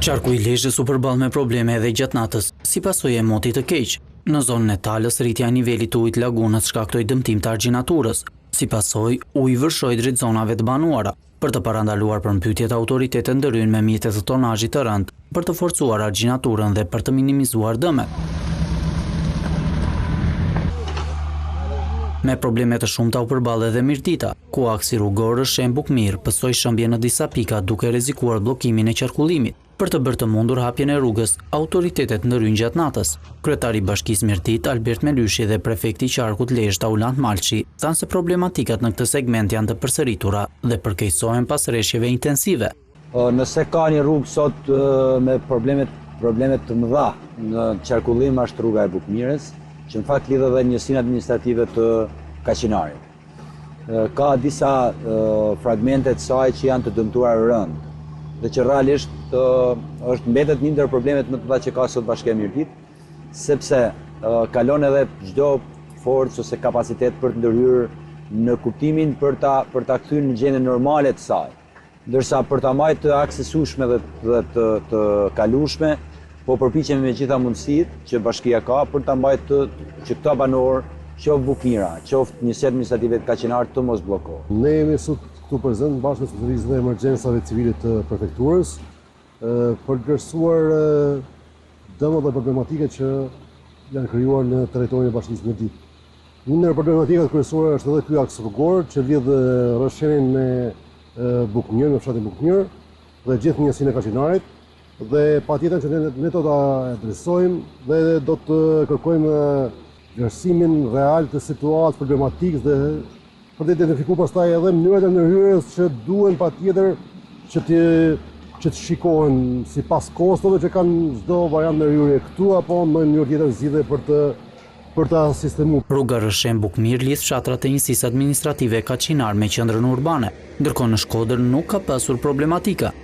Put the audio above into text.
Qarku i Lezhës u përball me probleme edhe gjatë natës, si pasojë e motit të keq. Në zonën e Talës, rritja e nivelit të ujit të lagunës shkaktoi dëmtim të argjinaturës. Si pasojë, uji vërshoi drejt zonave të banuara. Për të parandaluar përmbytjet, autoritetet ndërhynë me mjete të tonazhit të rëndë për të forcuar argjinaturën dhe për të minimizuar dëmet. Me probleme të shumta u përball edhe Mirdita, ku aksi rrugor Rrëshen-Bukmirë pësoi shembje në disa pika duke rrezikuar bllokimin e qarkullimit. Për të bërë të mundur hapjen e rrugës, autoritetet ndërhynë gjatë natës. Kryetari i Bashkisë Mirditë, Albert Melyshi dhe prefekti i qarkut Lezhë, Taulant Malçi, thanë se problematikat në këtë segment janë të përsëritura dhe përkeqësohen pas reshjeve intensive. Nëse ka një rrugë sot me probleme probleme të mëdha në qarkullim është rruga e Bukmirës, që në fakt lidh edhe njësinë administrative të Kaçinarit. Ka disa fragmente të saj që janë të dëmtuara rëndë dhe që realisht është mbetet një ndër problemet më të mëdha që ka sot Bashkia Mirditë, sepse kalon edhe çdo forcë ose kapacitet për të ndërhyrë në kuptimin për ta për ta kthyer në gjendjen normale të saj. Ndërsa për ta mbajtë të aksesueshme dhe dhe të të kalueshme, po përpiqemi me gjitha mundësitë që bashkia ka për ta mbajtë të që këta banorë, qoftë Bukmira, qoftë njësia administrative të Kaçinarit të mos bllokohen. Ne jemi sot këtu prezent bashkë me specialistët e emergjencave civile të prefekturës për të vlerësuar dëmet dhe problematikat që janë krijuar në territorin e Bashkisë Mirditë. Një ndër problematikat kryesore është edhe ky aks rrugor që lidh Rrëshenin me Bukmirë, me fshatin Bukmirë dhe gjithë njësinë e Kaçinarit dhe patjetër që ne, ne do ta adresojmë dhe do të kërkojmë vlerësimin real të situatës problematikës dhe për të identifikuar pastaj edhe mënyrat e ndërhyrjes që duhen patjetër që të që të shikohen sipas kostove që kanë çdo variant ndërhyrje këtu apo ndonjë mënyrë tjetër zgjidhje për të për ta sistemuar. Rruga Rrëshen-Bukmirë lidh fshatrat e njësisë administrative Kaçinar me qendrën urbane. Ndërkohë në Shkodër nuk ka pasur problematika.